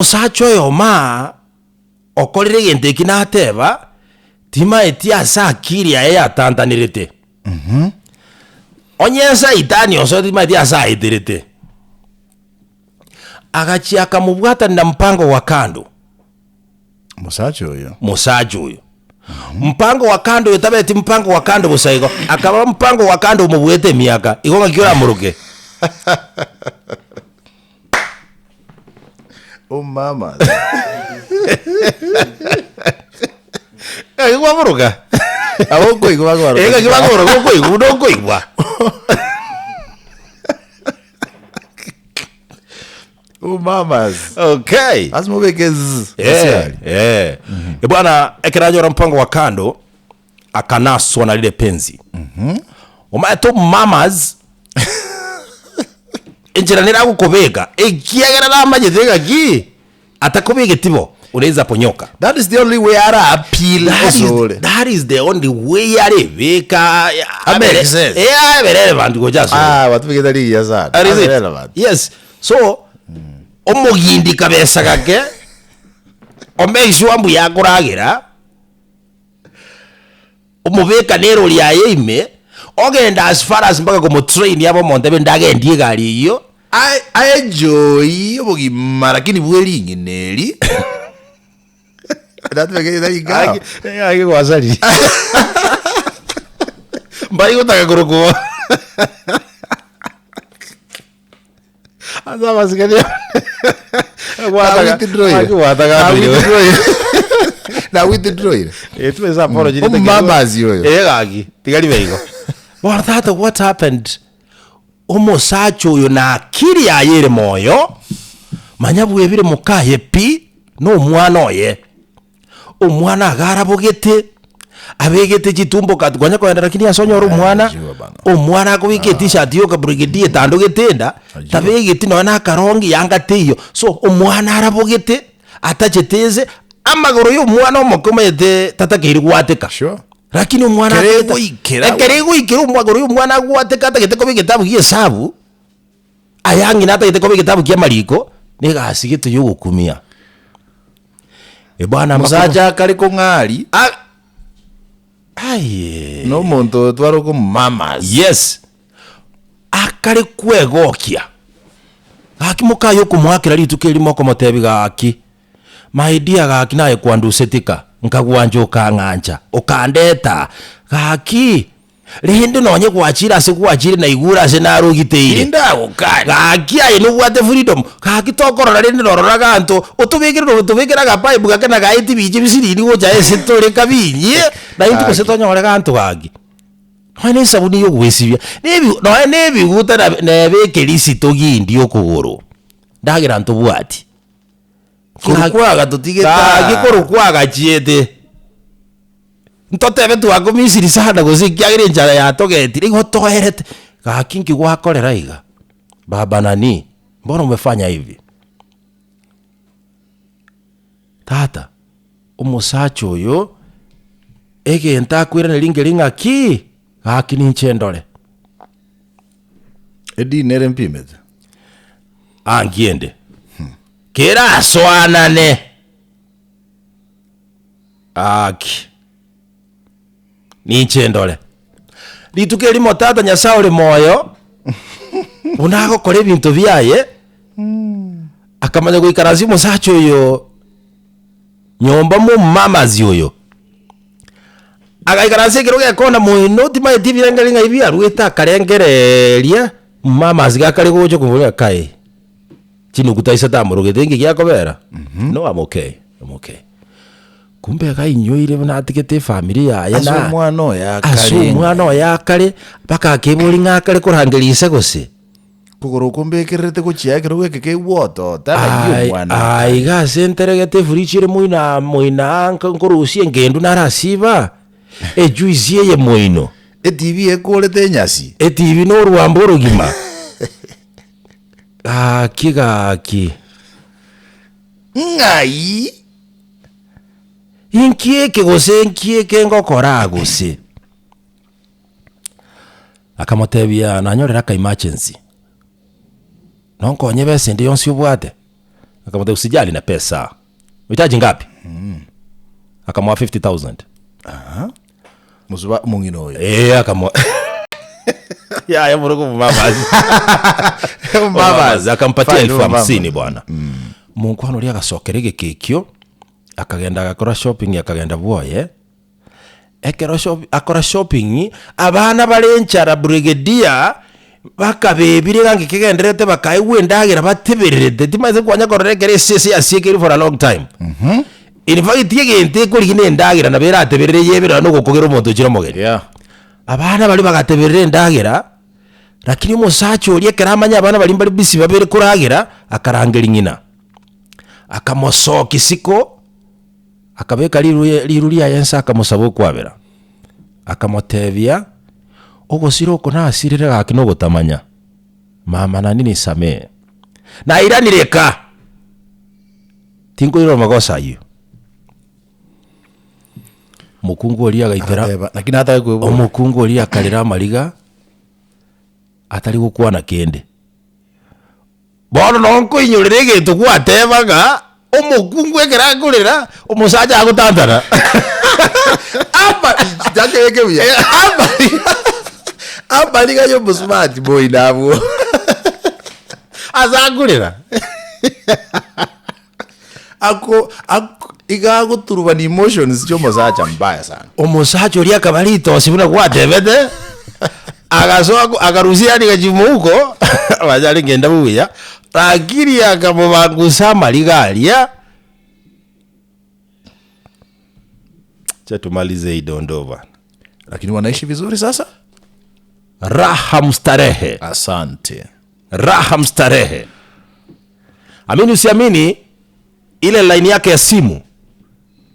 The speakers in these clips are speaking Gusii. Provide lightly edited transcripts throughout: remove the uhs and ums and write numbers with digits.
Omosacha oyomo aa okorire egento eki nateba, timaeti ase akili yaye yatantanerete. Onye saitani osoete timaeti ase aeterete. Agachia akamobwatanera mpango wa kando. Omosacha oyo. Mosacha oyo. Mpango wa kando oyo tabeti mpango wa kando bosa igo, akaba mpango wa kando omobuete emiaka, igo ng'aki oramoroke? Omama. Ng'aki kwaboroka? Abo okoigwa bakoboroka. Eh, ng'aki bakoboroka okoigwa buna okoigwa. Omamas. Okay. Lazima obeke z. Eh, Asiari. eh. Eh, bwana ekero anyora mpango wa kando akanaswa na rire penzi Omanyete omomamas enchera nere agokobeka ekiagera namanyete ng'aki atakobegeti bo unaweza ponyoka. That is the only way ara appeal That is, osore. that is the only way arebeka Amake sense. eh, abe relevant gocha asore. Ah, batubegete rigiya sana. That is Abe it. relevant. Yes. So omogindi kabesa gake omake sure mbuya akoragera Omobeka nerori yaye ime, ogenda as far as mpaka komotrain abe omonto abe ndagendie egari eyio. Aye aenjoy obogima lakini bwe ring'ina eri natubeke tari nkao. Gaki gaki gwasariri. Mbari gotaka korokwa bo. Ase amasikani Na withdraw Gaki gwataka Na ndwire. withdraw Na withdraw Eh, tuwe apology Omumamazi oyo. Eh gaki tiga ribe igo. Bono tata what happened? Omosacha oyo na akili yaye ere moyo, manya bwebire mokaye pi, na omwana oye. Omwana iga arabogete, abegete chitumbo kati kwanya kogenda lakini ase onyore omwana, Najua bana. omwana akobeka etishati yoka brigadier etandogete enda, Najua. tabegeti nonya na akarongi yanga teiyo. So omwana arabogete, atachete ense, amagoro ya omwana omoke omanyete tatakeire gwateka. Sure. Lakini omwana Ekero atagete- egoikera- ekero egoikera omwagoro ya omwana agwateka atagete koba egetabu gia esabu, aya ng'ina atagete koba egetabu kia amariko, na egasi gete ya ogokumia. Bwana Omosacha akare kong'ari A- aye na omonto oyo tware okomomamas. Yes, akare kwegokia gaki mokaye okomoakera rituko erimo okomotebia gaki my dear gaki naye kwanduseti ka, nkagwancha okang'ancha, okandeta aa, gaki Rende nonye gwachire ase gwachire naigure ase narogiteire. Tindagokania. Gaki aye nobwate freedom, gaki tokorora rende norora aganto otobekere na otobekere agapipe gake na gaeti biche bisirini gocha ase tore kabinyie, naintwe gose Gaki. tonyore ganto gaki. Nonya na esabuni ya ogwesibia, na ebi nonya na ebiguta na neba ekerisi togindie okogoro, ndagera ntobwati. Korwa kwagatotigete Gaki aa. korwa kwagachiete. Ntotebe twakomisiri sana gose ekiagera enchara yatogetire igo toerete, gaki nki gwakorera iga? Baba nani, mbona umefanya hivi? Tata, omosacha oyo, egento akoiraneria nkeri ng'aki, gaki ninche ndore. Edini ere mpimete. Anki ende, kerasoanane. Gaki, ninche ndore. Rituko erimo Tata Nyasae ore moyo, buna agokora ebinto biaye, akamanya goikaransia omosacha oyo nyomba momamazi oyo. Agaikaransa ekero gekona moino timaeti ebirengererio ng'ai biarwete akarengereria, momamazi gakare gocha koboria kai. Chinuguta isato amorogete inki giakobera? No I'm okay, I'm okay. Kumbe iga ainyoire buna atigete efamiri yaye Ase na omwana oye ase akare omwana oye akare, mpaka akebori ng'a akare korangeria ise gose. Kogoro okwo mbekererete gochia ekerogo eke keigwotota ng'ai Ai- omwana akare. aiga ase nteregete efridge ere moino aa moino aa nko- nkorusia engendu narasiba, ejuice eye moino. Etibi ekorete enyasi. Etibi na orwambo orogima. Gaki gaki. Ng'ai? Inki eke gose inki eke ngokora aa gose? Akamotebia, nanyorire aka emergency, nonkonye besa ende yonsi obwate? Akamotebia usijali na pesa. Unahitaji ngapi? Akamoa 50,000. Mosuba omong'ina oyo. Eh, akamoa yaya moroko mumamazi. Mumamazi. Akampatia Fine, elfu mumamazi. hamsini bwana. Monkwana oria agasokera egeka ekio, akagenda agakora shopping akagenda bwoye. Ekero shop akora shopping, abana bare enchara brigadier, bakabebire iga ngekegendererete bakaegwa endagera batebererete, timanyete kwanya korora ekero esese yasiekeirwe for a long time. In fact egento ekorigia na endagera nabo erateberere eyebere nonye na ogokogera omonto ochire omogeni. Yeah. Abana baria bagateberera endagera, lakini omosacha oria ekero amanya abana baria mbare busy babere koragera, akarangeria ng'ina, akamosokia isiko. Akabeka riru riaye inse akamosaba okwabera, akamotebia, Ogosira oko nasirire gaki nogotamanya, mama nani nisamee. Nairanire eka, tinkoirora amagoso ayio. Omokungu oria agaikera, Agateba, naki natake koigwa. omokungu oria akarera amariga, atari gokwana kende. Bono noo nkoinyorera egento gwateba ng'a omokungu ekero akorera, omosacha agotantana. Ama chakebeke buya. Amariga amariga ya omosubati moino abwo. Ase akorera. Ako ako iga agoturubana emotions chia omosacha mbaya sana. Omosacha oria akaba ritosi buna gwatebete, agasoa ko akarusia yaani gachia mouko, amache arenge endabu buya, lakini akamobangusa amariga aria, acha tumalize hii dondoo bana. Lakini wanaishi vizuri sasa? Raha mstarehe. Asante. Raha mstarehe. Amini usiamini, ile line yake ya simu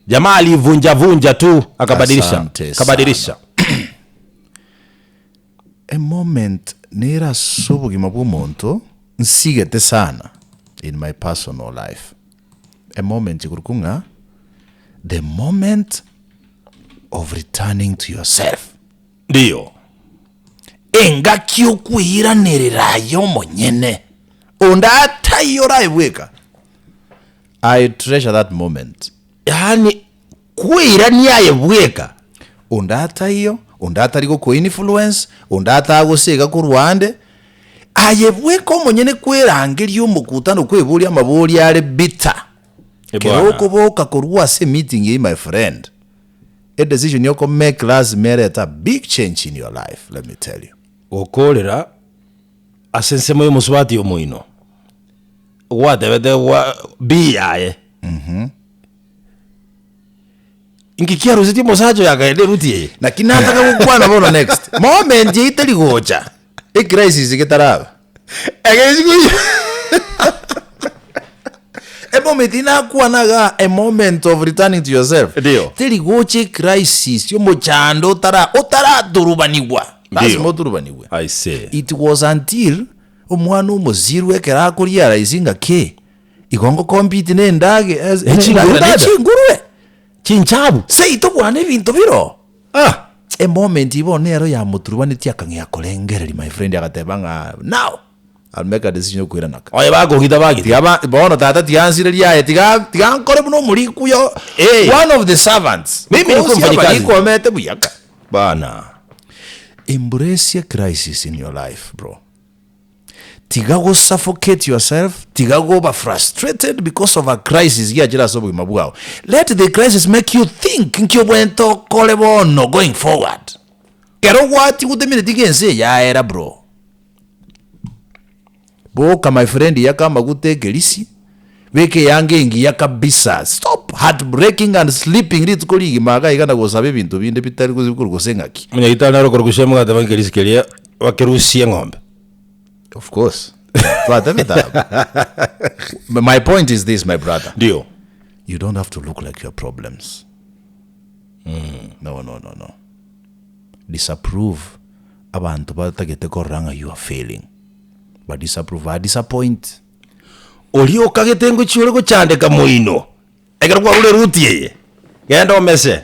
jamaa aliivunja vunja tu akabadilisha, Asante akabadilisha. A moment nere ase obogima bwa omonto nsigete sana in my personal life. A moment igoro ng'a the moment of returning to yourself. Ndiyo. Engaki okweiranерera aye omonyene, onde ataiyo orae bweka. I treasure that moment. Yaani kweirania aye bweka. Onde ataiyo, onde atari gokoinfluence, onde atagosega korwa ande, aye bweka omonyene kwerangeria omokutano kweboria amaborio are bitter. Kero Bwana. okoboka korwa ase emeeting eyio my friend, A decision yoko make lazima erete a big change in your life let me tell you. Gokorera ase ensemo y'omosubati omoino, gwatebete gwa bi yaye. Inki kiarusetie omosacha oyo akaenda eruti eye? Naki nataka gokwana bono next moment eyio teri gocha ecrisis getaraba. Emoment eyio nakwana igaa a moment of returning to yourself. Ndio. Teri gocha ecrisis omochando otara otaraturubanigwa. Ndio. Lazima oturubanigwe. I see. It was until omwana omosirwe ekero akorealize ng'a ki, igo ngocompete na endage Ne chinguru na dada. chingurue. Chinchabu. Seito bwana ebinto biro. Ah! Emoment bono nero yamoturubanetie akang'ea korengereria my friend agateba ng'a now I'll make a decision yokoiranaka. Oye bakogita bagita. Tiga ba bono tata tiga ansirerie aye tiga tiga nkore buna omorikuyo Eh. one of the servants. Mimi nikuwe Because mfanyikazi. abarikwa omete buya ka. Bana. Embrace a crisis in your life bro. Tiga go suffocate yourself, tiga goba frustrated because of a crisis giachire ase obogima bwao. Let the crisis make you think nki obwenerete okore bono going forward. Kero gwatigwa otemereti ng'a ense eye yaera bro. Boka my friend yaka amaguta ekerisi, beka eyanga engiya kabisa, stop heartbreaking and sleeping rituko rigima iga iga na gosaba ebinto binde bitari korwa gose ng'aki. Omonyagitari nare okorusia omogati bwa ekerisi keria bakerusie eng'ombe. Of course. Twatebete abwo. My point is this my brother. Ndio. You don't have to look like your problems. No, no, no, no. Disapprove abanto batagete korora ng'a you are failing. Ba disapprove, ba disappoint. Oria okagete ngochia ore gochandeka moino, ekero kwarure eruti eye, genda omese.